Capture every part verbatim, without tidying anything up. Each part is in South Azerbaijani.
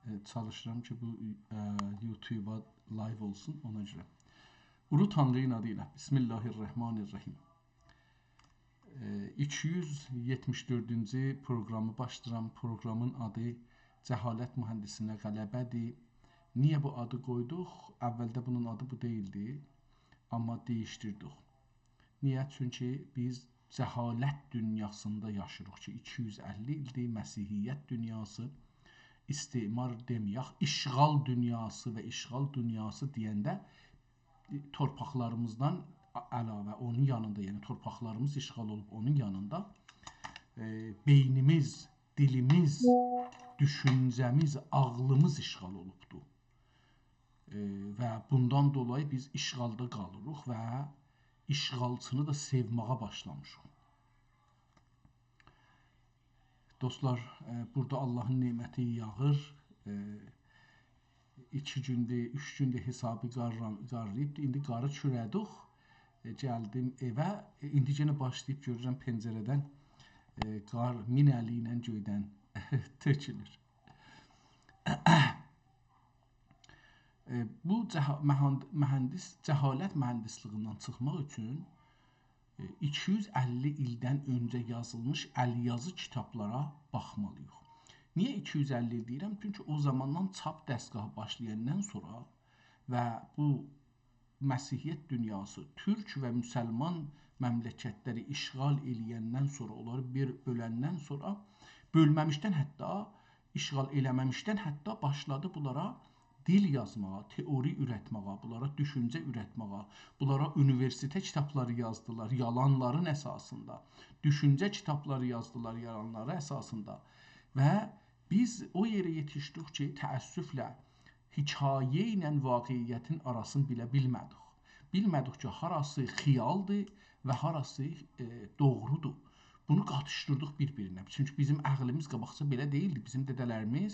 ائ، چالیشیرام کی، بو، ائ، یوتیوبا لایو اولسون، اونا گؤره. اولو تانری‌نین آدی ایله. بسم الله الرحمن الرحیم. ائ، ایکی یوز یئتمیش دؤردونجو پروقرامی باشلاییرام. پروقرامین آدی «جهالت مهندسینه غلبه‌دیر». نییه بو آدی قویدوق؟ اولده بونون آدی بو دئییلدی، آمما دییشدیردیک. نییه؟ چونکی بیز جهالت دونیاسیندا یاشیریق کی، ایکی یوز اللی ایلدیر مسیحیت دونیاسی، استعمار دئمه‌یک، اشغال دونیاسی و اشغال دونیاسی دئینده تورپاقلاریمیزدان علاوه اونون یانیندا، یعنی تورپاقلاریمیز اشغال اولوب اونون یانیندا، ائ، بئینیمیز، دیلیمیز، دوشونجه‌میز، عاغلیمیز اشغال اولوبدور. ائ، و بوندان دولایی بیز اشغالدا قالیریق و اشغالچینی دا سئومه‌یه باشلامیشیق. دوستلار، ائ، بورادا آللاهین نعمتی یاغیر. ائ، ایکی گوندور، اوچ گوندور حسابی قارلا-، قارلاییبدی. ایندی قاری چوره‌دیک. ائ، گلدیم ائوه. ائ، ایندی یئنه باشلاییب گؤرورم پنجره‌دن، ائ، قار مین الی ایله گؤیدن تؤکولور. ائ، بو جها-، مهند-، مهندس، جهالت مهندسلیگیندن چیخماق اوچون، ائ، ایکی یوز اللی ایلدن اؤنجه یازیلمیش ال‌یازی کیتابلارا باخمالی‌ییق. نییه ایکی یوز اللی ایل دئییرم؟ چونکی او زاماندان چاپ دستگاهی باشلایاندان سونرا و بو مسیحیت دونیاسی، تورک و مسلمان مملکتلری اشغال ائله‌یندن سونرا، اونلاری بیر بؤلندن سونرا، بؤلمه‌میشدن حتی، اشغال ائله‌مه‌میشدن حتی باشلادی بونلارا دیل یازماغا، تئوری اورتمه‌یه، بونلارا دوشونجه اورتمه‌یه، بونلارا اونیوئرسیتئت کیتابلاری یازدیلار، یالانلارین اساسیندا، دوشونجه کیتابلاری یازدیلار، یالانلاری اساسیندا. و بیز او یئره یئتیشدیک کی، تأسفله حکایه ایله واقعیتین آراسینی بیله بیلمه‌دیک. بیلمه‌دیک کی، هاراسی خیالدیر و هاراسی، ائ، دوغرودور. بونو قاتیشدیردیق بیر-بیرینه. چونکی بیزیم عقلیمیز قاباقجا بئله دئییلدی، بیزیم دده‌لریمیز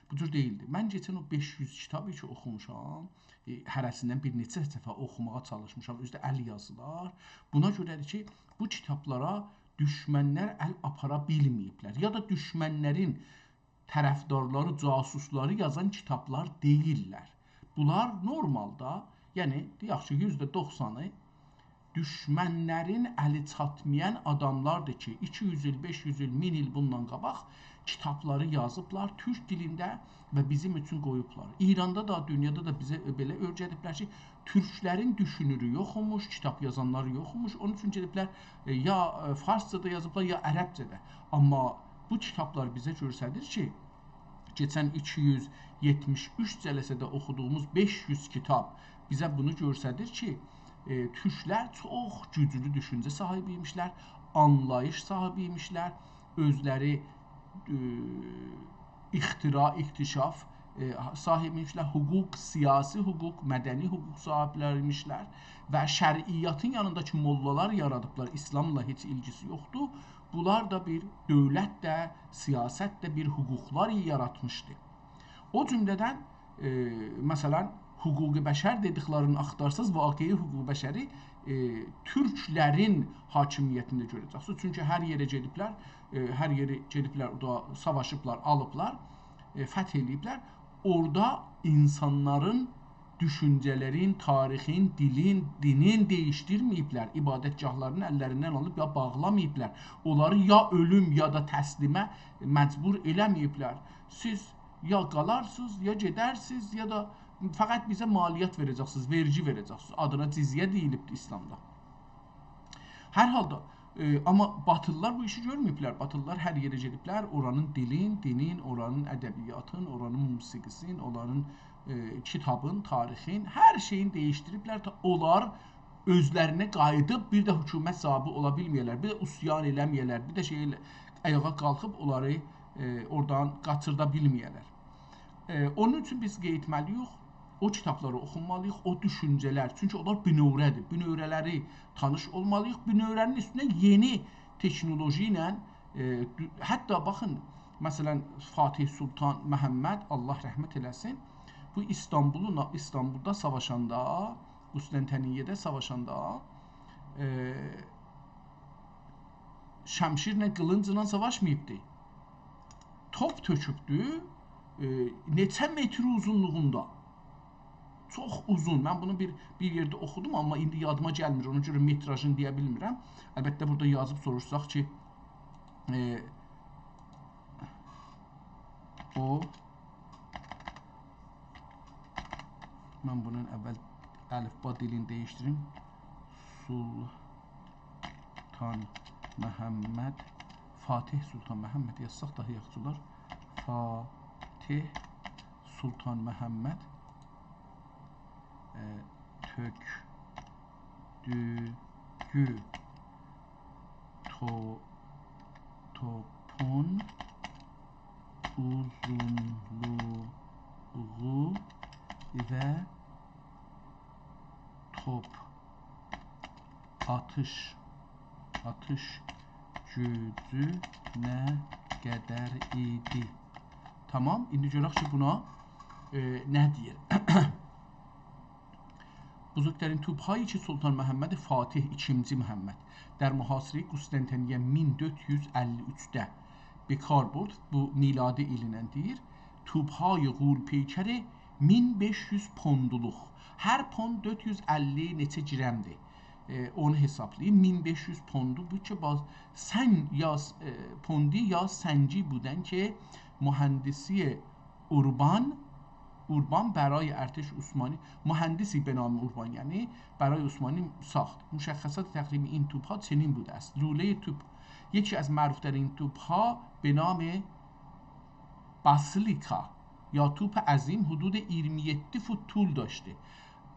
بو جور دئییلدی. من کئچن او بئش یوز کیتابی کی اوخوموشام، ائ، هره‌سیندن بیر نئچه دفعه اوخوماغا چالیشمیشام، اؤزو ده ال‌یازیلار. بونا گؤره‌دیر کی، بو کیتابلارا دوشمنلر ال آپارا بیلمه‌ییبلر. یا دا دوشمنلرین طرفدارلاری، جاسوسلاری یازان کیتابلار دئییللر. بونلار نورمالدا، یعنی، دئیک کی، یوزده دوخسانی دوشمنلرین الی چاتمایان آداملاردیر کی، ایکی یوز ایل، بئش یوز ایل، مین ایل بوندان قاباق کیتابلاری یازیبلار تورک دیلینده و بیزیم اوچون قویوبلار. ایراندا دا، دونیادا دا بیزه بئله اؤیردیبلر کی، تورکلرین دوشونورو یوخ ایمیش، کیتاب یازانلاری یوخ ایمیش. اونون اوچون گئدیبلر، ائ، یا، ائ، فارسجادا یازیبلار، یا عربجه‌ده. آمما بو کیتابلار بیزه گؤستریر کی، کئچن ایکی یوز یئتمیش اوچ جلسه‌ده اوخودوغوموز بئش یوز کیتاب بیزه بونو گؤستریر کی، ائ، تورکلر چوخ گوجلو دوشونجه صاحیبی ایمیشلر، آنلاییش صاحیبی ایمیشلر، اؤزلری، ائ، اختراع، اکتشاف، ائ، صاحیبی ایمیشلر، حقوق، سیاسی حقوق، مدنی حقوق صاحیبلری ایمیشلر و شرعیاتین یانیندا کی موللالار یارادیبلار، ایسلاملا هئچ ایلگیسی یوخدور. بونلار دا بیر، دؤولت ده، سیاست ده بیر حقوقلار یاراتمیشدی. او جمله‌دن، ائ، مثلا، حقوق بشر دئدیکلرینی آختارساز، واقعی حقوق بشری، ائ، تورکلرین حاکمیتینده گؤره‌جکسینیز. چونکی هر یئره گئدیبلر، ائ، هر یئری گئدیبلر، اورادا ساواشیبلار، آلیبلار، ائ، فتح ائله‌ییبلر. اورادا اینسانلارین دوشونجه‌لرین، تاریخین، دیلین، دینین دییشدیرمه‌ییبلر. عبادتگاهلارینی اللریندن آلیب یا باغلاماییبلار. اونلاری یا اؤلوم، یا دا تسلیمه مجبور ائله‌مه‌ییبلر. سیز یا قالارسینیز، یا گئدرسینیز، یا دا فقط بیزه مالیات وئره‌جکسینیز، وئرگی وئره‌جکسینیز. آدینا جزیه دئییلیبدیر ایسلامدا. هر حالدا، ائ، آمما باتیلیلار بو ایشی گؤرمه‌ییبلر. باتیلیلار هر یئره گئدیبلر، اورانین دیلین، دینین، اورانین ادبیاتین، اورانین موسیقی‌سین، اورانین، ائ، کیتابین، تاریخین، هر شئیین دییشدیریبلر. تا اونلار اؤزلرینه قاییدیب بیر ده حکومت صاحیبی اولا بیلمه‌یه‌لر، بیر ده عصیان ائله‌مه‌یه‌لر، بیر ده شئی ائله-، آیاغا قالخیب اونلاری، ائ، اورادان قاچیردا بیلمه‌یه‌لر. ائ، اونون اوچون بیز قاییتمالی‌ییق، او کیتابلاری اوخومالی‌ییق، او دوشونجه‌لر. چونکی اونلار بینؤوره‌دیر. بینؤوره‌لری تانیش اولمالی‌ییق. بینؤوره‌نین اوستونه یئنی تکنولوژی ایله، ائ، دو-، حتی باخین، مثلا، فاتح سلطان محمد، الله رحمت ائله‌سین، بو ایستانبولو، ایستانبولدا ساواشاندا، قسطنطنیه‌ده ساواشاندا، ائ، شمشیرله، قیلینجلا ساواشماییبدی. توپ تؤکوبدو، ائ، نئچه متر اوزونلوغوندا. چوخ اوزون. من بونو بیر، بیر یئرده اوخودوم، آمما ایندی یادیما گلمیر. اونا گؤره متراژینی دئیه بیلمیرم. البته، بورادا یازیب سوروشساق کی، ائ، او، من بونون اول الفبا دیلینی دییشدیریم. سلطان محمد، فاتح سلطان محمد یازساق داها یاخشی اولار. فاتح سلطان محمد، ائ، تؤکدوگو تو-، توپون اوزونلوغو و توپ آتیش، آتیش گوجو نه قدر ایدی؟ تامام، ایندی گؤرک کی، بونا، ائ، نه دئییر؟ بزرگترین توپ‌هایی که سلطان محمد فاتح، ایکینجی محمد، در محاصرهٔ قسطنطنیه مین دؤرد یوز اللی اوچده به کار برد، بو میلادی ایلینن دئییر، توپ‌های غول‌پیکر مین بئش یوز پوندلوق، هر پوند دؤرد یوز اللی نئچه گرمدیر. ائ، اونو حسابلایین. مین بئش یوز پوندو بو کی، باز-، سن یا س-، ائ، پوندی یا سنگی بودن که مهندسی اوربان، اوربان برای ارتش عثمانی، مهندسی به نام اوربان، یعنی برای عثمانی ساخت. مشخصات تقریبی این توپ‌ها چنین بوده است. لولهٔ توپ، یکی از معروف‌ترین توپ‌ها به نام باسیلیکا یا توپ عظیم حدود ایگیرمی یئددی فوت طول داشته.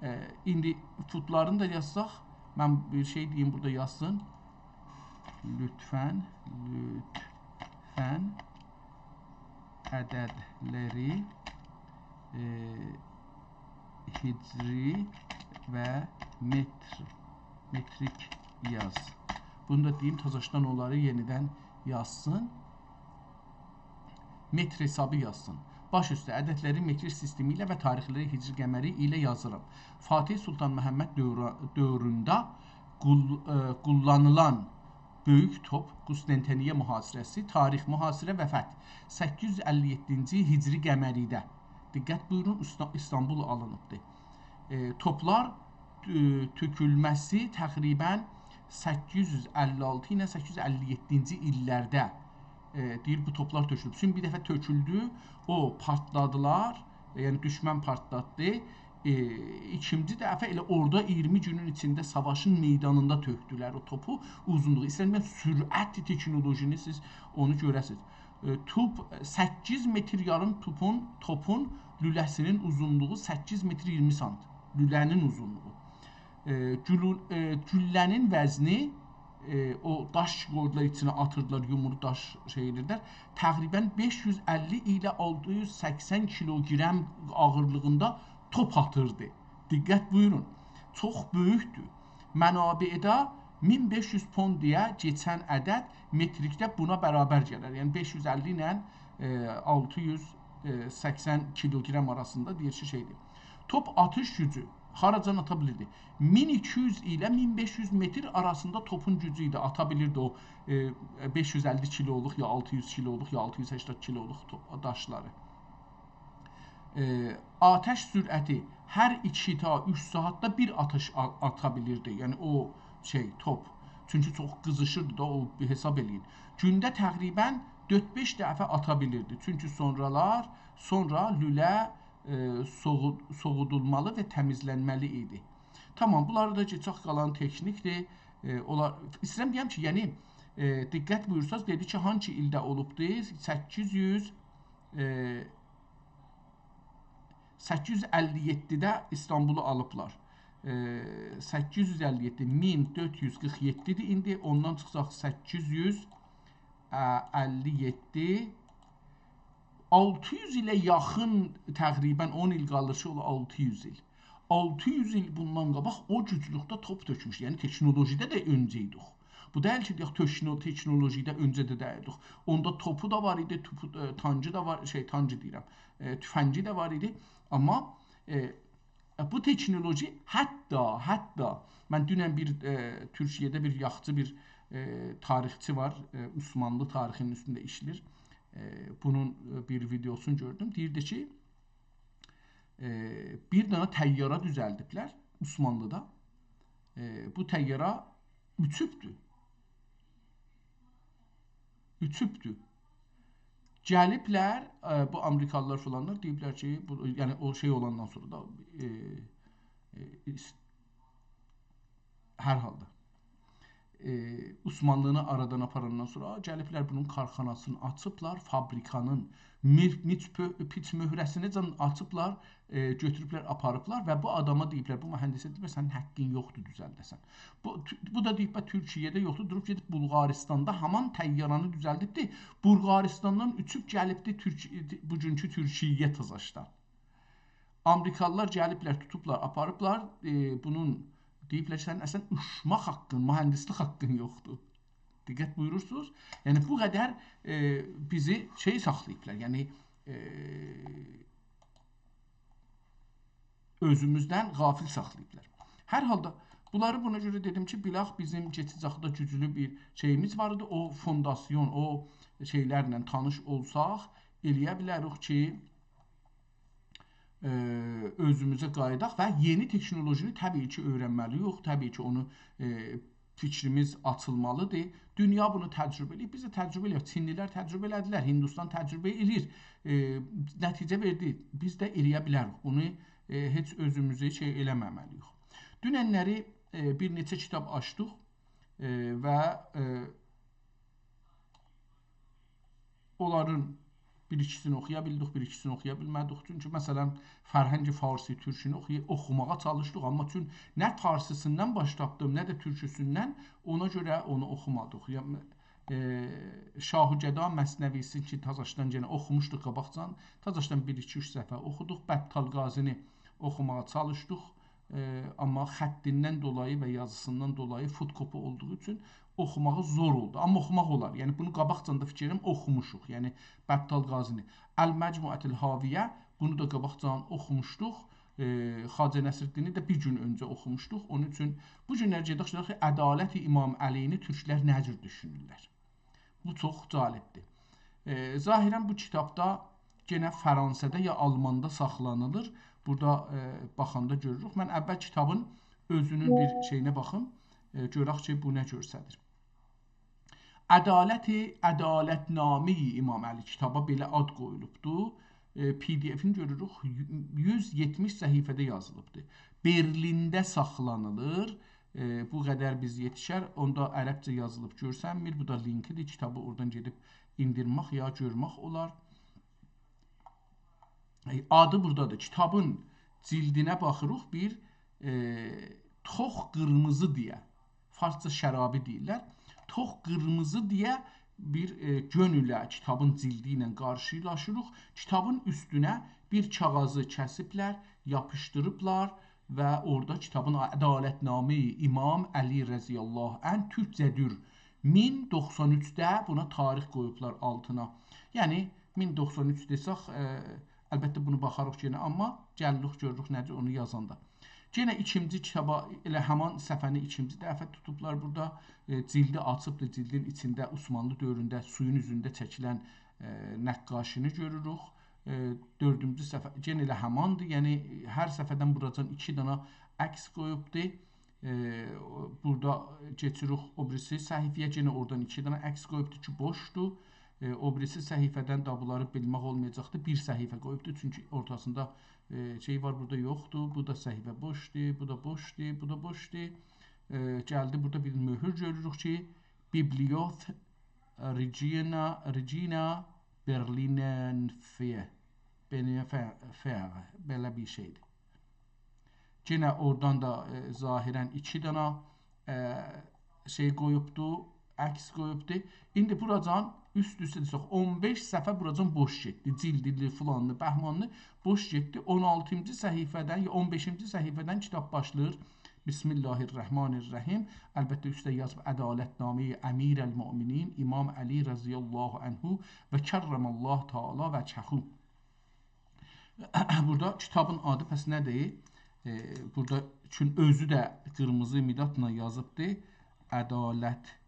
ائ، ایندی فوتلارینی دا یازساق، من بیر شئی دئییم، بورادا یازسین. لطفاً، لطفاً عددلری، ائ، هجری و متر، متریک یاز. بونو دا دئییم، تازاشدان اونلاری یئنیدن یازسین. متر حسابی یازسین. باش اوسته، عددلری متریک سیستمی ایله و تاریخلری هجری قمری ایله یازیرام. فاتح سلطان محمد دؤورو-، دؤورونده قول-، ائ، قوللانیلان بؤیوک توپ، قسطنطنیه محاصره‌سی، تاریخ، محاصره و فتح، سککیز یوز اللی یئددینجی هجری قمریده. دقت بویورون، ایستا-، ایستانبول آلینیبدی. ائ، توپلار، ائ، تؤکولمه‌سی تقریباً سککیز یوز اللی آلتی ایله سککیز یوز اللی یئددینجی ایللرده، ائ، دئییر، بو توپلار تؤکولوب. چونکی بیر دفعه تؤکولدو، او پارتلادیلار، ائ، یعنی دوشمن پارتلاتدی. ائ، ایکینجی دفعه ائله اورادا ایگیرمی گونون ایچینده ساواشین میدانیندا تؤکدولر او توپو، اوزونلوغو. ایسته‌ییرم، سرعت تکنولوژینی سیز اونو گؤره‌سینیز. ائ، توپ، ائ، سککیز متر یاریم توپون، توپون لوله‌سینین اوزونلوغو سککیز متر ایگیرمی سانت. لوله‌نین اوزونلوغو. ائ، گولو-، ائ، گولله‌نین وزنی، ائ، او داش قویدولار ایچینه آتیردیلار، یومرو داش شئی ائدیردیلر. تقریباً بئش یوز اللی ایله آلتی یوز سکسن کیلوگرم آغیرلیغیندا توپ آتیردی. دقت بویورون. چوخ بؤیوکدور. منابعده مین بئش یوز پوند دئیه کئچن عدد متریکده بونا برابر گلر. یعنی بئش یوز اللی ایله، ائ، آلتی یوز سکسن کیلوگرم آراسیندا دئییر کی، شئیدیر. توپ آتیش گوجو هاراجان آتا بیلیردی؟ مین ایکی یوز ایله مین بئش یوز متر آراسیندا توپون گوجو ایدی، آتا بیلیردی او، ائ، بئش یوز اللی کیلولوق، یا آلتی یوز کیلولوق، یا آلتی یوز سکسن کیلولوق تو-، داشلاری. ائ، آتش سرعتی هر ایکی تا اوچ ساعاتدا بیر آتیش آ-، آتا بیلیردی. یعنی او شئی، توپ. چونکی چوخ قیزیشیردی دا، او حساب ائله‌یین. گونده تقریباً دؤرد-بئش دفعه آتا بیلیردی. چونکی سونرالار، سونرا لوله، ائ، سوغو-، سوغودولمالی و تمیزلنمه‌لی ایدی. تامام، بونلاری دا کئچک، قالان تکنیکدیر. ائ، اونلار، ایسته‌ییرم دئیم کی، یعنی، ائ، دقت بویورساز، دئدی کی، هانسی ایلده اولوبدو؟ سککیز یوز، ائ، سککیز یوز اللی یئددیده ایستانبولو آلیبلار. ائ، سککیز یوز اللی یئددی، مین دؤرد یوز قیرخ یئددیدیر ایندی. اوندان چیخساق سککیز یوز اللی یئددی. آلتی یوز ایله یاخین، تقریباً اون ایل قالیر کی، اولا آلتی یوز ایل. آلتی یوز ایل بوندان قاباق او گوجلوکده توپ تؤکموش. یعنی تکنولوژیده ده اؤنجه ایدیک. بو دئییل کی، دئیک، تکنو-، تکنولوژیده اؤنجه ده دئییلدیک. اوندا توپو دا وار ایدی، توپو، ائ، تانکی دا وار، شئی، تانکی دئییرم، ائ، توفنگی ده وار ایدی. آمما، ائ، بو تکنولوژی حتی، حتی من دونن بیر، ائ، تورکیه‌ده بیر یاخچی بیر، ائ، تاریخچی وار، ائ، عثمانلی تاریخینین اوستونده ایشله‌ییر. ائ، بونون، ائ، بیر ویدئوسونو گؤردوم. دئییردی کی، ائ، بیر دنه طیاره دوزلدیبلر عثمانلی‌دا. ائ، بو طیاره اوچوبدور. اوچوبدور. گلیبلر، ائ، بو آمریکالیلار فلانلار دئییبلر کی، بو، یعنی او شئی اولاندان سونرا دا، ائ، ائ، ایس-، هر حالدا، ائ، عثمانلی‌نی آرادان آپاراندان سونرا گلیبلر بونون کارخاناسینی آچیبلار، فابریکانین میر-، میچ پؤ-، پیچ مهره‌سینی جان آچیبلار، ائ، گؤتوروبلر، آپاریبلار و بو آداما دئییبلر، بو مهندسه دئییبلر، سنین حقین یوخدور دوزلده‌سن. بو، تو-، بو دا دئییب، «به، تورکیه‌ده یوخدور.» دوروب گئدیب بولغاریستاندا هامان طیاره‌نی دوزلدیبدی. بولغاریستاندان اوچوب گلیبدی تورک-، بوگونکو تورکیه‌یه تازاشدان. آمریکالیلار گلیبلر، توتوبلار، آپاریبلار. ائ، بونون دئییبلر، «سنین اصلاً اوچماق حقین، مهندسلیک حقین یوخدور.» دقت بویورورسونوز؟ یعنی، بو قدر، ائ، بیزی شئی ساخلاییبلار، یعنی، ائ، اؤزوموزدن غافل ساخلاییبلار. هر حالدا، بونلاری بونا گؤره دئدیم کی، بیلاخ بیزیم کئچه‌جکده گوجلو بیر شئییمیز وار ایدی. او فونداسیون، او شئیلرله تانیش اولساق، ائلیه بیلریک کی، ائ، اؤزوموزه قاییداق و یئنی تکنولوژینی طبیعی کی، اؤیرنمه‌لی‌ییک. طبیعی کی، اونو، ائ، فیکریمیز آچیلمالیدیر. دونیا بونو تجربه ائله‌ییب، بیز ده تجربه ائله‌یک. چینلی‌لر تجربه ائله‌دیلر، هندوستان تجربه ائله‌ییر. ائ، نتیجه وئردی. بیز ده ائلیه بیلریک. بونو، ائ، هئچ اؤزوموزو شئی ائله‌مه‌مه‌لی‌ییک. دوننلری، ائ، بیر نئچه کیتاب آچدیق، ائ، و، ائ، اونلارین بیر ایکیسینی اوخویا بیلدیک، بیر ایکیسینی اوخویا بیلمه‌دیک. چونکی، مثلاً، فرهنگ فارسی تورکونو اوخوی-، اوخوماغا چالیشدیق، آمما چون نه فارسی‌سیندان باش تاپدیم، نه ده تورکوسوندن، اونا گؤره اونو اوخومادیق. یعنی، ائ، شاه و گدا مثنوی‌سی کی، تازاشدان یئنه اوخوموشدوق قاباقجان، تازاشدان بیر، ایکی، اوچ صفحه اوخودوق. بطال غازی‌نی اوخوماغا چالیشدیق. ائ، آمما خطیندن دولایی و یازیسیندان دولایی فوتوکوپی اولدوغو اوچون اوخوماغی زور اولدو. آمما اوخوماق اولار. یعنی، بونو قاباقجان دا فیکر ائلیرم اوخوموشوق. یعنی، بطال غازی‌نی. المجموعة الحاویه، بونو دا قاباقجان اوخوموشدوق. ائ، خواجه نصیرالدینی ده بیر گون اؤنجه اوخوموشدوق. اونون اوچون بو گونلر گئدک، گؤرک کی، عدالت امام علی‌نی تورکلر نه جور دوشونورلر. بو چوخ جالبدیر. ائ، ظاهراً بو کیتاب دا یئنه فرانسه‌ده یا آلماندا ساخلانیلیر. بورادا، ائ، باخاندا گؤروروک. من اول کیتابین اؤزونون بیر شئیینه باخیم. ائ، گؤرک کی، بو نه گؤستریر. عدالت، عدالت‌نامهٔ امام علی، کیتابا بئله آد قویولوبدو. ائ، پی دی افین گؤروروک، یوز یئتمیش صفحه‌ده یازیلیبدی. برلینده ساخلانیلیر. ائ، بو قدر بیز یئتیشر. اوندا عربجه یازیلیب گؤرسنمیر. بو دا لینکیدیر. کیتابی اورادان گئدیب ایندیرمک یا گؤرمک اولار. ائ، آدی بورادادیر. کیتابین جلدینه باخیریق، بیر، ائ، توخ قیرمیزی دئیه. فارسجا شرابی دئییرلر. توخ قیرمیزی دئیه بیر، ائ، گؤن ایله کیتابین جلدی ایله قارشیلاشیریق. کیتابین اوستونه بیر کاغاذی کسیبلر، یاپیشدیریبلار و اورادا کیتابین عدالت‌نامهٔ امام علی رضی الله عنه، تورکجه‌دیر، مین دوخسان اوچده بونا تاریخ قویوبلار آلتینا. یعنی، مین دوخسان اوچ دئسک، ائ، البته بونو باخاریق یئنه، آمما گلیریک، گؤروروک نه‌دیر اونو یازاندا. یئنه ایکینجی کیتابا، ائله همان صفحه‌نی ایکینجی دفعه توتوبلار بورادا. ائ، جلدی آچیبدیر، جلدین ایچینده عثمانلی دؤورونده سویون اوزونده چکیلن، ائ، نقاشی‌نی گؤروروک. ائ، دؤردونجو صفحه، یئنه ائله هماندیر، یعنی هر صفحه‌دن بوراجان ایکی دنه عکس قویوبدور. ائ، بورادا کئچیریک او بیریسی صفحه‌یه، یئنه اورادان ایکی دنه عکس قویوبدور کی، بوشدور. ائ، او بیریسی صفحه‌دن ده بونلاری بیلمک اولمایاجاقدیر. بیر صفحه قویوبدور، چونکی اورتاسیندا، ائ، شئی وار، بورادا یوخدور. بو دا صفحه بوشدور، بو دا بوشدور، بو دا بوشدور. ائ، گلدی بورادا بیر مؤهور گؤروروک کی، Bibliothek Regina، Regina Berlinenfeer، Berlinenfeer، بئله بیر شئیدیر. یئنه اورادان دا، ائ، ظاهراً ایکی دنه، ائ، شئی قویوبدو، عکس قویوبدو. ایندی بوراجان اوست-اوسته دئسک، اون بئش صفحه بوراجان بوش گئتدی. جلدلی، فلانلی، بهمانلی بوش گئتدی. اون آلتینجی صفحه‌دن یا اون بئشینجی صفحه‌دن کیتاب باشلاییر. بسم الله الرحمن الرحیم. البته، اوسته یازیب عدالت‌نامهٔ امیرالمؤمنین امام علی رضی الله عنه و کرم الله تعالی وجهه. بورادا کیتابین آدی پس نه‌دیر؟ ائ، بورادا چون اؤزو ده قیرمیزی مدادلا یازیبدی. عدالت‌نامهٔ،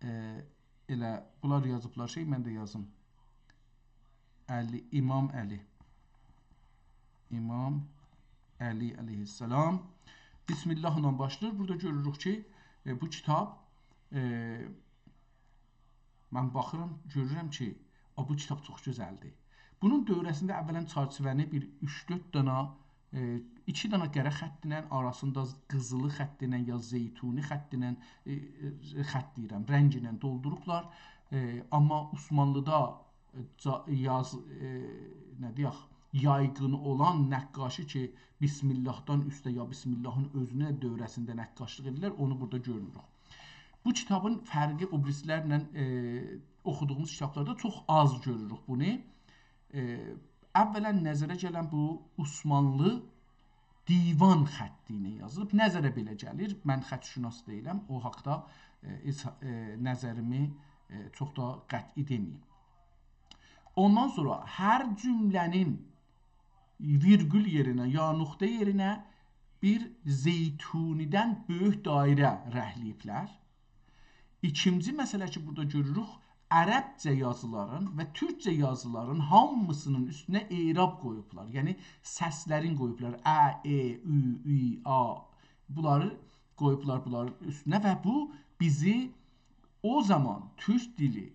ائ، ائله بونلار یازیبلار شئی، من ده یازیم. علی، امام علی. امام علی علیه‌السلام. بسم الله ایله باشلاییر. بورادا گؤروروک کی، ائ، بو کیتاب، ائ، من باخیرام، گؤرورم کی، او، بو کیتاب چوخ گؤزلدیر. بونون دؤوره‌سینده اولاً چرچیوه‌نی بیر اوچ-دؤرد دانا، ائ، ایکی دانا قره خط ایله، آراسیندا قیزیلی خط ایله یا زیتونی خط ایله، ائ، ائ، خط دئییرم، رنگ ایله دولدوروبلار. ائ، آمما عثمانلی‌دا، ائ، جا-، یاز-، ائ، نه دئیک، یایغین اولان نقاشی کی، بسم اللهدان اوسته یا بسم اللهین اؤزونه دؤوره‌سینده نقاشلیق ائدیرلر، اونو بورادا گؤرموروک. بو کیتابین فرقی او بیریسی‌لرله، ائ، اوخودوغوموز کیتابلاردا چوخ آز گؤروروک بونو. ائ، اولاً نظره گلن بو عثمانلی دیوان خطی ایله یازیلیب. نظره بئله گلیر. من خط‌شناس دئییلم. او حاقدا، ائ، هئچ، ائ، نظریمی، ائ، چوخ دا قطعی دئمه‌ییم. اوندان سونرا هر جمله‌نین ویرگول یئرینه یا نقطه یئرینه بیر زیتونی‌دن بؤیوک دایره رنگله‌ییبلر. ایکینجی مسئله کی، بورادا گؤروروک، عربجه یازیلارین و تورکجه یازیلارین هامیسینین اوستونه اعراب قویوبلار. یعنی سسلرین قویوبلار. ا، ائ، او، ای، آ. بونلاری قویوبلار بونلارین اوستونه و بو بیزی او زامان تورک دیلی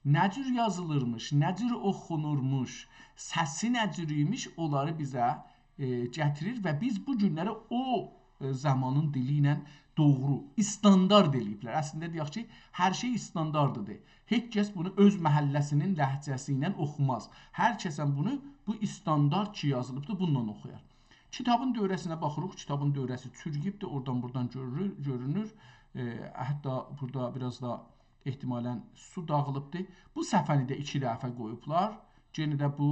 نه جور یازیلیرمیش، نه جور اوخونورموش، سسی نه جور ایمیش، اونلاری بیزه، ائ، گتیریر و بیز بو گونلری او، ائ، زامانین دیلی ایله دوغرو، استاندارد ائله‌ییبلر. اصلینده دئیک کی، هر شئی استانداردیدیر. هئچ کس بونو اؤز محله‌سینین لهجه‌سی ایله اوخوماز. هر کس هم بونو بو استاندارد کی یازیلیبدیر، بونونلا اوخویار. کیتابین دؤوره‌سینه باخیریق. کیتابین دؤوره‌سی چورویوبدور. اورادان بورادان گؤرور، گؤرونور. ائ، حتی بورادا بیر آز دا احتمالاً سو داغیلیبدیر. بو صفحه‌نی ده ایکی دفعه قویوبلار. یئنه ده بو،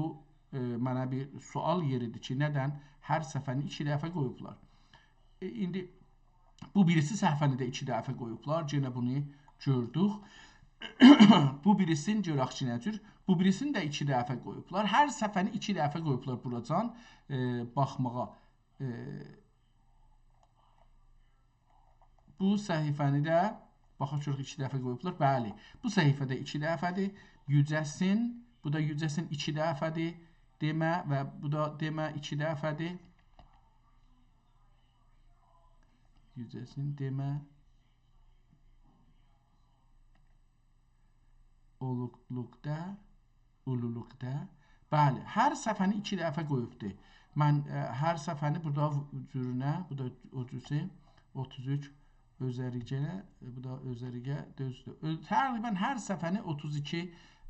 ائ، منه بیر سؤال یئریدیر کی، ندن هر صفحه‌نی ایکی دفعه قویوبلار؟ ائ، ایندی بو بیریسی صفحه‌نی ده ایکی دفعه قویوبلار. یئنه بونو گؤردوک. بو بیریسینی گؤرک کی، نه جور. بو بیریسینی ده ایکی دفعه قویوبلار. هر صفحه‌نی ایکی دفعه قویوبلار بوراجان، ائ، باخماغا. ائ، بو صفحه‌نی ده، باخاق گؤرک، ایکی دفعه قویوبلار. بلی، بو صفحه ده ایکی دفعه‌دیر. یوجه‌سین، بو دا یوجه‌سین ایکی دفعه‌دیر. دئمه و بو دا دئمه ایکی دفعه‌دیر. یوجه‌سین دئمه. اولوقلوقدا، اولولوقدا. بلی، هر صفحه‌نی ایکی دفعه قویوبدور. من، ائ، هر صفحه‌نی بورادا جورونه، بو دا او جورسه، اوتوز اوچ اؤزریگه، ائ، بو دا اؤزریگه، دوزدور. اؤ-، تقریباً هر صفحه‌نی اوتوز ایکی،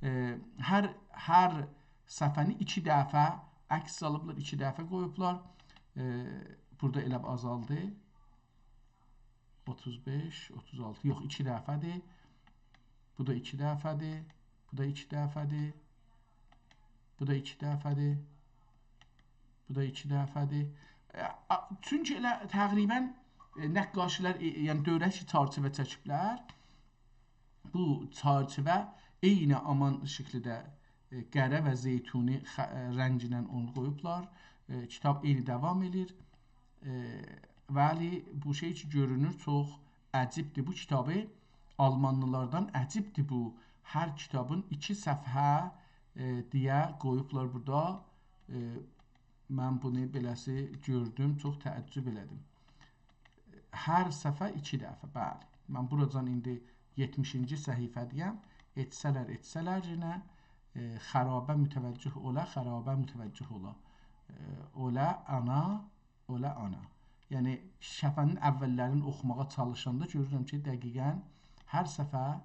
ائ، هر، هر صفحه‌نی ایکی دفعه عکس آلیبلار، ایکی دفعه قویوبلار. ائ، بورادا ائله آزالدی. اوتوز بئش، اوتوز آلتی، یوخ، ایکی دفعه‌دیر. بو دا ایکی دفعه‌دیر. بو دا ایکی دفعه‌دیر. بو دا ایکی دفعه‌دیر. بو دا ایکی دفعه‌دیر. ائ، آ، چونکی ائله تقریباً، ائ، نقاشی‌لر، ائ، یعنی دؤوره‌سی چرچیوه چکیبلر. بو چرچیوه عینی همان شکیلده، ائ، قره و زیتونی خ-، ائ، رنگینن اونو قویوبلار. ائ، کیتاب عینی داوام ائله‌ییر. ائ، ولی بو شئی کی گؤرونور، چوخ عجیبدیر. بو کیتابی آلمانلی‌لاردان عجیبدیر بو. هر کیتابین ایکی صفحه، ائ، دئیه قویوبلار بورادا. ائ، من بونو بئله‌سی گؤردوم، چوخ تعجب ائله‌دیم. هر صفحه ایکی دفعه، بلی. من بوراجان ایندی یئتمیشینجی صفحه‌ده‌یم. ائتسه‌لر، ائتسه‌لر یئنه، ائ، خرابه متوجه اولا، خرابه متوجه اولا. ائ، اولا آنا، اولا آنا. یعنی، صفحه‌نین اوللرینی اوخوماغا چالیشاندا گؤرورم کی، دقیقاً هر صفحه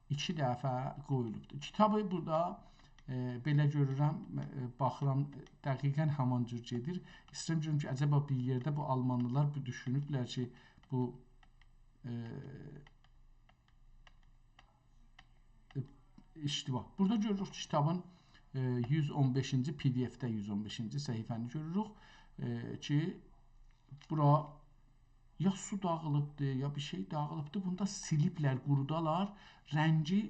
ایکی دفعه قویولوبدور. کیتابی بورادا، ائ، بئله گؤرورم، ائ، باخیرام، دقیقاً همان جور گئدیر. ایسته‌ییرم گؤروم کی، عجبا بیر یئرده بو آلمانلی‌لار بو دوشونوبلر کی، بو، ائ، اشتباه. بورادا گؤروروک کی، کیتابین، ائ، یوز اون بئشینجی، پی دی اف‌ده یوز اون بئشینجی صفحه‌نی گؤروروک، ائ، کی، بورا یا سو داغیلیبدی، یا بیر شئی داغیلیبدی. بونو دا سیلیبلر، قورودالار، رنگی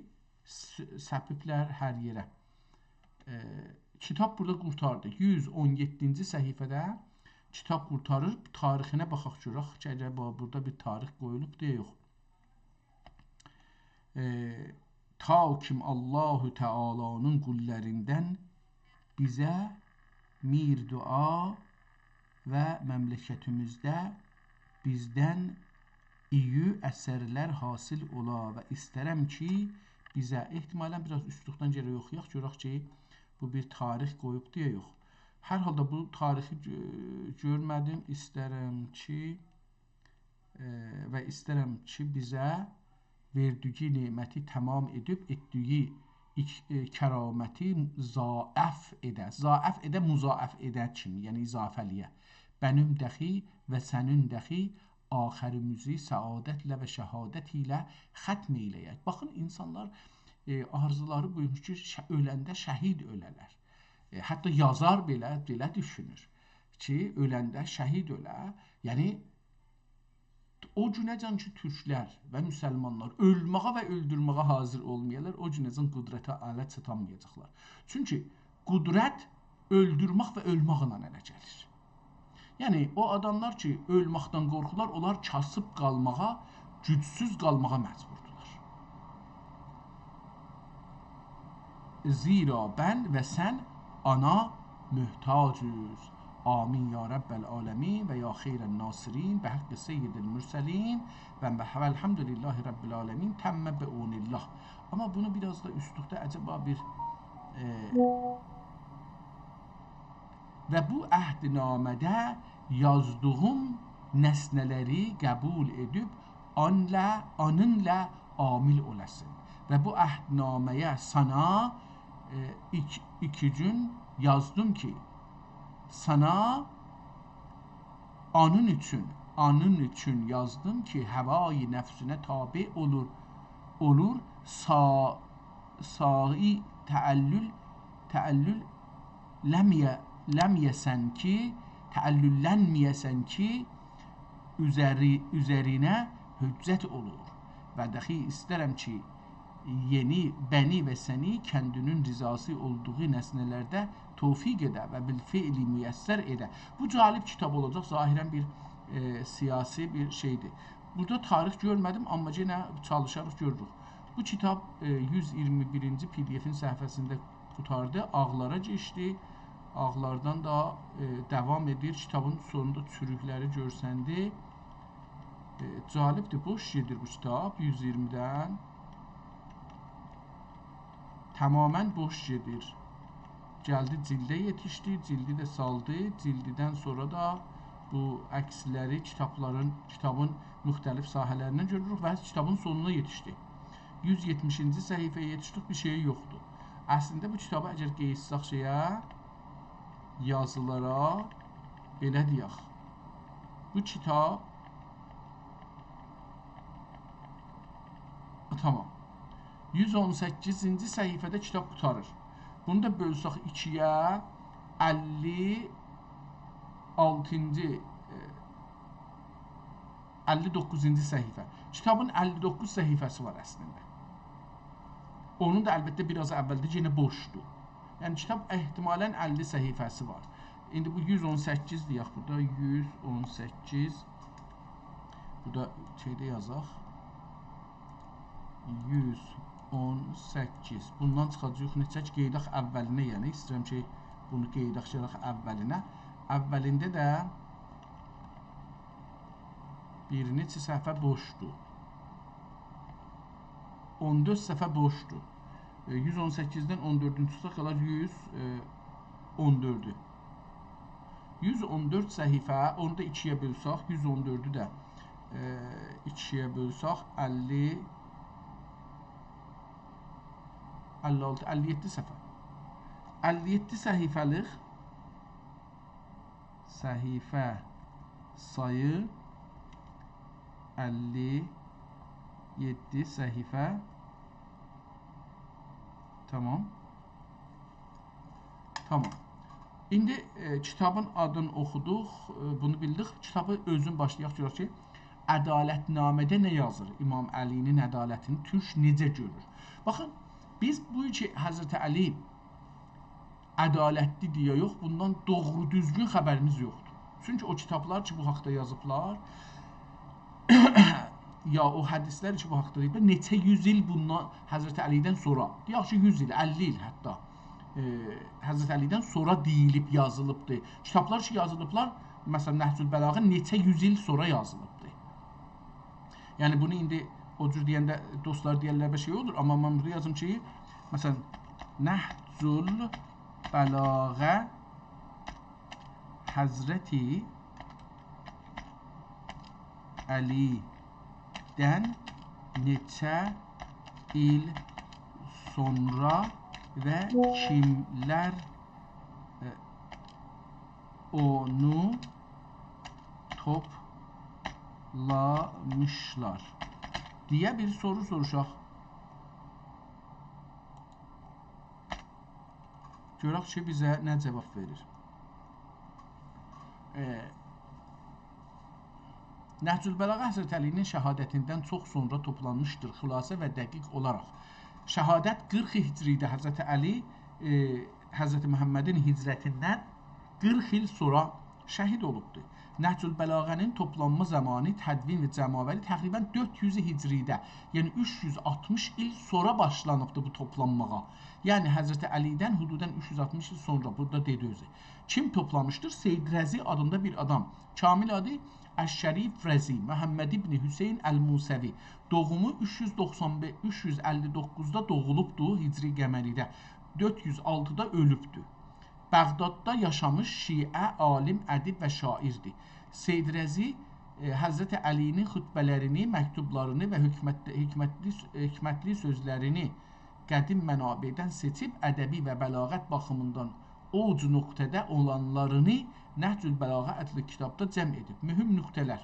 س-، سپیبلر هر یئره. ائ، کیتاب بورادا قورتاردی. یوز اون یئددینجی صفحه‌ده کیتاب قورتاریر. تاریخینه باخاق گؤرک کی، عجبا بورادا بیر تاریخ قویولوبدو یا یوخ. ائ، تا کیم الله تعالی‌نین قوللاریندان بیزه میر دعا و مملکتیمیزده بیزدن ایی اثرلر حاصل اولا و ایسترم کی، بیزه احتمالاً بیر آز اوستلوکدن گرک اوخویاق، گؤرک کی، بو بیر تاریخ قویوب دئیه یوخ. هر حالدا بو تاریخی گؤ-، گؤرمه‌دیم، ایسترم کی، ائ، و ایسترم کی، بیزه وئردیگی نعمتی تمام ائدیب، ائتدیگی ایک-، ائ، کرامتی ضاعف ائده. ضاعف ائده، مضاعف ائده کیمی، یعنی اضافه‌لییه. بنیم دخی و سنین دخی آخریمیزی سعادتله و شهادت ایله ختم ائیله‌یک. باخین، اینسانلار، ائ، آرزولاری بویموش کی، شه-، اؤلنده شهید اؤله‌لر. ائ، حتی یازار بئله، بئله دوشونور کی، اؤلنده شهید اؤله. یعنی، او گونه‌جن کی، تورکلر و مسلمانلار اؤلمه‌یه و اؤلدورمه‌یه حاضر اولمایالار، او گونه‌جن قدرته، اله چاتامایاجاقلار. چونکی قدرت اؤلدورمک و اؤلمکله اله گلیر. یعنی، او آداملار کی، اؤلمکدن قورخورلار، اونلار کاسیب قالماغا، گوجسوز قالماغا مجبوردولار. زیرا بن و سن آنا محتاجوز. آمین یا رب العالمین و یا خیر الناصرین، به حق سید المرسلین و، و الحمدلله رب العالمین، تم بعون الله. آمما بونو بیر آز دا اوستلوکده عجبا بیر، ائ، و بو عهدنامه‌ده یازدیغیم نسنه‌لری قبول ائدیب، آنلا، آنینلا عامل اولاسین. و بو عهدنامه‌یه سانا، ائ، ایک-، ایکی گون یازدیم کی، سانا آنین اوچون، آنین اوچون یازدیم کی، هوای نفسینه تابع اولور، اولور، سا-، سعی تعلل، تعلل لمیه-، لمیه‌سن کی، تعلل‌لنمیه‌سن کی، اوزری-، اوزرینه حجت اولور. و دخی ایسترم کی، یعنی بنی و سنی کندینین رضاسی اولدوغو نسنه‌لرده توفیق ائده و بالفعل میسر ائده. بو جالب کیتاب اولاجاق، ظاهراً بیر، ائ، سیاسی بیر شئیدیر. بورادا تاریخ گؤرمه‌دیم، آمما یئنه چالیشاریق، گؤروروک. بو کیتاب، ائ، یوز اییرمی بیرینجی پی دی افین صفحه‌سینده قوتاردی، آغلارا کئچدی. آغلاردان دا، ائ، داوام ائدیر. کیتابین سونوندا چوروکلری گؤرسندی. ائ، جالبدیر، بوش گئدیر بو کیتاب یوز اییرمیدن. تماماً بوش گئدیر. گلدی جیلده یئتیشدی، جیلدی ده سالدی. جیلدیدن سونرا دا بو عکسلری کیتابلارین، کیتابین مختلف ساحه‌لریندن گؤروروک و کیتابین سونونا یئتیشدی. یوز یئتمیشینجی صفحه‌یه یئتیشدیک، بیر شئی یوخدور. اصلینده بو کیتابی اگر قئییتسک شئیه، یازیلارا، بئله دئیک. بو کیتاب، تامام. یوز اون سککیزینجی صفحه‌ده کیتاب قوتاریر. بونو دا بؤلسک ایکییه، اللی آلتینجی، ائ، اللی دوققوزونجو صفحه. کیتابین اللی دوققوز صفحه‌سی وار اصلینده. اونون دا البته بیر آز اولده یئنه بوشدور. یعنی کیتاب احتمالاً اللی صفحه‌سی وار. ایندی بو یوز اون سککیز دئیک بورادا، یوز اون سککیز. بورادا شئیده یازاق. یوز اون سککیز. بوندان چیخاجاق نئچه کی، قئییداق اولینه، یعنی ایسته‌ییرم کی، بونو قئییداق گلک اولینه. اولینده ده بیر نئچه صفحه بوشدور. اون دؤرد صفحه بوشدور. ائ، یوز اون سککیزدن اون دؤردونو چیخساق قالار یوز اون دؤردو. یوز اون دؤرد صفحه، اونو دا ایکییه بؤلسک، یوز اون دؤردو ده، ائ، ایکییه بؤلسک، اللی، اللی آلتی، اللی یئددی صفحه. اللی یئددی صفحه‌لیک صفحه سایی، اللی یئددی صفحه. تامام. تامام. ایندی، ائ، کیتابین آدینی اوخودوق، ائ، بونو بیلدیک. کیتابی اؤزون باشلایاق، گؤرک کی، عدالت‌نامه‌ده نه یازیر؟ امام علی‌نین عدالتینی تورک نئجه گؤرور؟ باخین، بیز بو کی، حضرت علی عدالتلی دئیه یوخ، بوندان دوغرو دوزگون خبریمیز یوخدور. چونکی او کیتابلار کی، بو حاقدا یازیبلار، یا او حدیثلر کی، بو حاقدا دئییبلر، نئچه یوز ایل بوندان، حضرت علی‌دن سونرا، دئیک کی، یوز ایل، اللی ایل حتی، ائ، حضرت علی‌دن سونرا دئییلیب، یازیلیبدیر. کیتابلار کی، یازیلیبلار، مثلا، نهج‌البلاغه نئچه یوز ایل سونرا یازیلیبدیر. یعنی، بونو ایندی او جور دئینده دوستلار دئیرلر، بیر شئی اولور، آمما من بورادا یازیم کی، مثلا، نهج‌البلاغه حضرت علی‌دن نئچه ایل سونرا و کیملر، ائ، اونو توپلامیشلار دئیه بیر سورو سوروشاق. گؤرک کی، بیزه نه جواب وئریر. ائ، نهج‌البلاغه حضرت علی‌نین شهادتیندن چوخ سونرا توپلانمیشدیر، خلاصه و دقیق اولاراق. شهادت قیرخ هجری‌ده، حضرت علی، ائ، حضرت محمدین هجرتیندن قیرخ ایل سونرا شهید اولوبدور. نهج‌البلاغه‌نین توپلانما زامانی، تدوین و جمع‌آوری تقریبا دؤرد یوز هجری‌ده، یعنی اوچ یوز آلتمیش ایل سونرا باشلانیبدیر بو توپلانماغا. یعنی حضرت علی‌دن حدودا اوچ یوز آلتمیش ایل سونرا، بورادا دئدی اؤزو. کیم توپلامیشدیر؟ سید رضی آدیندا بیر آدام. کامل آدی الشریف رضی، محمد ابن حسین الموسوی. دوغومو اوچ یوز دوخسان بئش، اوچ یوز اللی دوققوزدا دوغولوبدو هجری قمری‌ده. دؤرد یوز آلتیدا اؤلوبدو. بغداددا یاشامیش شیعه عالم، ادیب و شاعیردیر. سید رضی، ائ، حضرت علی‌نین خطبه‌لرینی، مکتوبلارینی و حکمت-، حکمتلی، حکمتلی سؤزلرینی قدیم منابعدن سئچیب، ادبی و بلاغت باخیمیندان اوج نقطه‌ده اولانلارینی نهج‌البلاغه آدلی کیتابدا جمع ائدیب. مهم نقطه‌لر.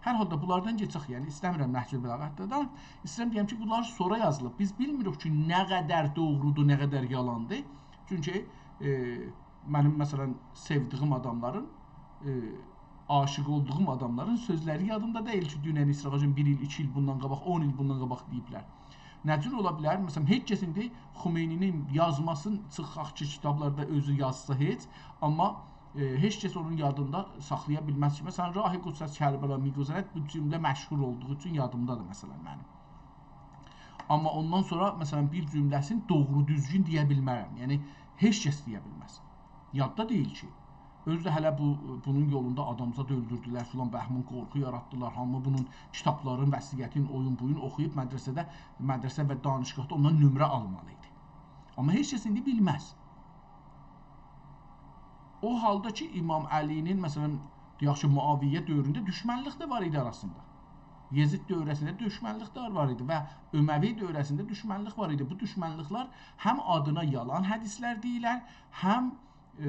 هر حالدا بونلاردان کئچک، یعنی ایسته‌میرم نهج‌البلاغه آدلی دا، ایسته‌ییرم دئیم کی، بونلار سونرا یازیلیب. بیز بیلمیریک کی، نه قدر دوغرودور، نه قدر یالاندیر. چونکی، ائ، منیم، مثلا، سئودیگیم آداملارین، ائ، عاشیق اولدوغوم آداملارین سؤزلری یادیمدا دئییل کی، دونن، ایسراغاجین بیر ایل، ایکی ایل بوندان قاباق، اون ایل بوندان قاباق دئییبلر. نه جور اولا بیلر؟ مثلا، هئچ کس ایندی خمینی‌نین یازماسینی چیخاق کی، کیتابلاردا اؤزو یازسا هئچ، آمما، ائ، هئچ کس اونون یادیندا ساخلایا بیلمز کی، مثلا، «راه قدس از کربلا می‌گذرد»، بو جمله مشهور اولدوغو اوچون یادیمدادیر، مثلا، منیم. آمما اوندان سونرا، مثلا، بیر جمله‌سینی دوغرو دوزگون دئیه بیلمرم. یعنی، هئچ کس دئیه بیلمز. یاددا دئییل کی. اؤزو ده هله بو، بونون یولوندا آدامزاد اؤلدوردولر، فلان بهمان قورخو یاراتدیلار. هامی بونون کیتابلارین، وصیتین، اویون بویون اوخویوب مدرسه‌ده، مدرسه و دانشگاهدا اوندان نمره آلمالی ایدی. آمما هئچ کس ایندی بیلمز. او حالدا کی، امام علی‌نین، مثلا، دئیک کی، معاویه دؤورونده دوشمنلیک ده وار ایدی آراسیندا. یزید دؤوره‌سینده دوشمنلیک ده وار ایدی و اموی دؤوره‌سینده دوشمنلیک وار ایدی. بو دوشمنلیکلر هم آدینا یالان حدیثلر دئییلر، هم، ائ،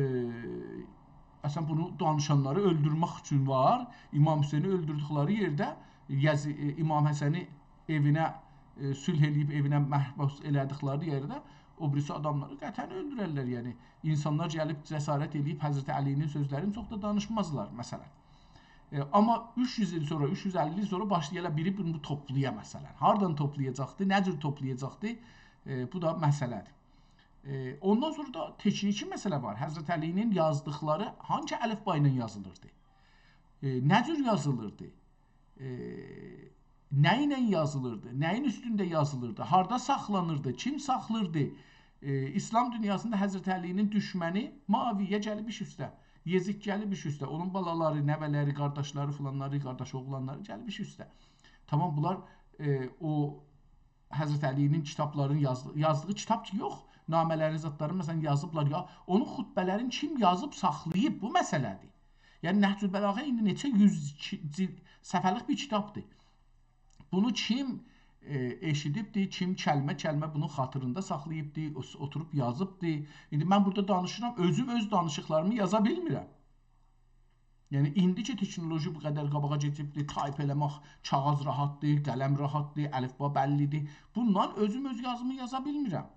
اصلا بونو دانیشانلاری اؤلدورمک اوچون وار. امام حسینی اؤلدوردوکلری یئرده، یزی-، ائ، امام حسنی ائوینه، ائ، صلح ائله‌ییب ائوینه محبوس ائله‌دیکلری یئرده او بیریسی آداملاری قطعا اؤلدوررلر. یعنی، اینسانلار گلیب جسارت ائله‌ییب حضرت علی‌نین سؤزلرینی چوخ دا دانیشمازلار، مثلا. ائ، آمما اوچ یوز ایل سونرا، اوچ یوز اللی ایل سونرا باشلایارلار بیری بونو توپلایا، مثلا. هاردان توپلایاجاقدی، نه جور توپلایاجاقدی؟ ائ، بو دا مسئله‌دیر. ائ، اوندان سونرا دا تکنیکی مسئله وار. حضرت علی‌نین یازدیقلاری هانسی الفبا ایله یازیلیردی؟ ائ، نه جور یازیلیردی؟ ائ، نه ایله یازیلیردی؟ نه‌یین اوستونده یازیلیردی؟ هاردا ساخلانیردی؟ کیم ساخلیردی؟ ائ، ایسلام دونیاسیندا حضرت علی‌نین دوشمنی معاویه گلیب ایش اوسته. یزید گلیب ایش اوسته. اونون بالالاری، نوه‌لری، قارداشلاری، فلانلاری، قارداش اوغلانلاری گلیب ایش اوسته. تامام، بونلار، ائ، او حضرت علی‌نین کیتابلارین یازدی-، یازدیغی کیتاب کی، یوخ، نامه‌لرین، زادلارین، مثلا، یازیبلار یا، اونون خطبه‌لرین کیم یازیب، ساخلاییب، بو مسئله‌دیر. یعنی، نهج‌البلاغه ایندی نئچه یوز کی-، جیل-، صفحه‌لیک بیر کیتابدیر. بونو کیم، ائ، ائشیدیبدی، کیم کلمه-کلمه بونو خاطریندا ساخلاییبدی، اوس-، اوتوروب یازیبدی. ایندی من بورادا دانیشیرام، اؤزوم اؤز دانیشیقلاریمی یازا بیلمیرم. یعنی، ایندی کی، تکنولوژی بو قدر قاباغا کئچیبدیر، تایپ ائله‌مک، کاغیذ راحتدیر، قلم راحتدیر، الفبا بللیدیر. بوندان اؤزوم اؤز یازیمی یازا بیلمیرم.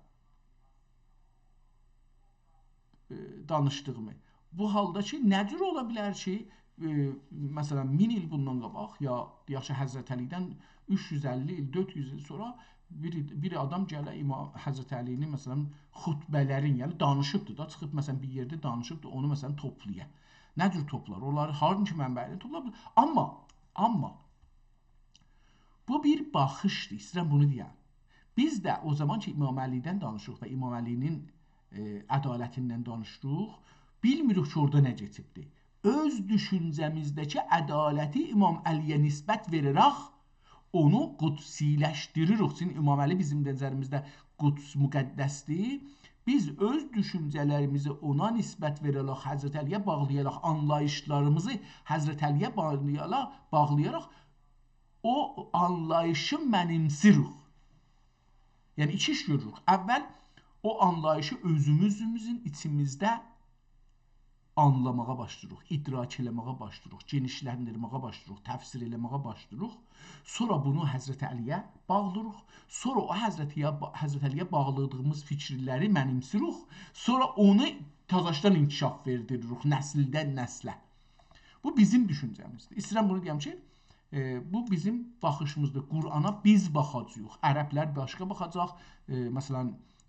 ائ، دانیشدیغیمی. بو حالدا کی، نه جور اولا بیلر کی، ائ، مثلا، مین ایل بوندان قاباق، یا، یاخشی، حضرت علی‌دن اوچ یوز اللی ایل، دؤرد یوز ایل سونرا بیر، بیر آدام گله امام حضرت علی‌نین، مثلا، خطبه‌لرین، یعنی دانیشیبدیر دا، چیخیب، مثلا، بیر یئرده دانیشیبدیر، اونو، مثلا، توپلایا. نه جور توپلار؟ اونلاری هاردا کی منبعدن توپلار؟ آمما، آمما بو بیر باخیشدیر، ایسته‌ییرم بونو دئیم. بیز ده او زامان کی، امام علی‌دن دانیشیریق و امام علی‌نین، ائ، عدالتیندن دانیشیریق، بیلمیریک کی، اورادا نه کئچیبدیر. اؤز دوشونجه‌میزده‌کی عدالتی امام علی‌یه نسبت وئره‌رک اونو قدسی‌لشدیریریک. چونکی امام علی بیزیم نظریمیزده قدس مقدسدیر. بیز اؤز دوشونجه‌لریمیزی اونا نسبت وئره‌رک، حضرت علی‌یه باغلایاراق، آنلاییشلاریمیزی حضرت علی‌یه باغلایاراق، باغلایاراق او آنلاییشی منیمسیریک. یعنی ایکی ایش گؤروروک. اول او آنلاییشی اؤزوموزون ایچیمیزده آنلاماغا باشلاییریق، ادراک ائله‌مه‌یه باشلاییریق، گئنیشلندیرمه‌یه باشلاییریق، تفسیر ائله‌مه‌یه باشلاییریق. سونرا بونو حضرت علی‌یه باغلاییریق. سونرا او حضرت علی‌یه، حضرت علی‌یه باغلادیغیمیز فیکیرلری منیمسیریک. سونرا اونو تازاشدان انکشاف وئردیریریک نسیلدن نسله. بو بیزیم دوشونجه‌میزدیر. ایسته‌ییرم بونو دئیم کی، ائ، بو بیزیم باخیشیمیزدیر. قرآنا بیز باخاجاغیق. عربلر باشقا باخاجاق، ائ، مثلا،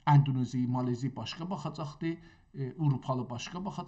اندونزی، مالزی باشقا باخاجاقدیر، ائ، آوروپالی باشقا باخاجاق.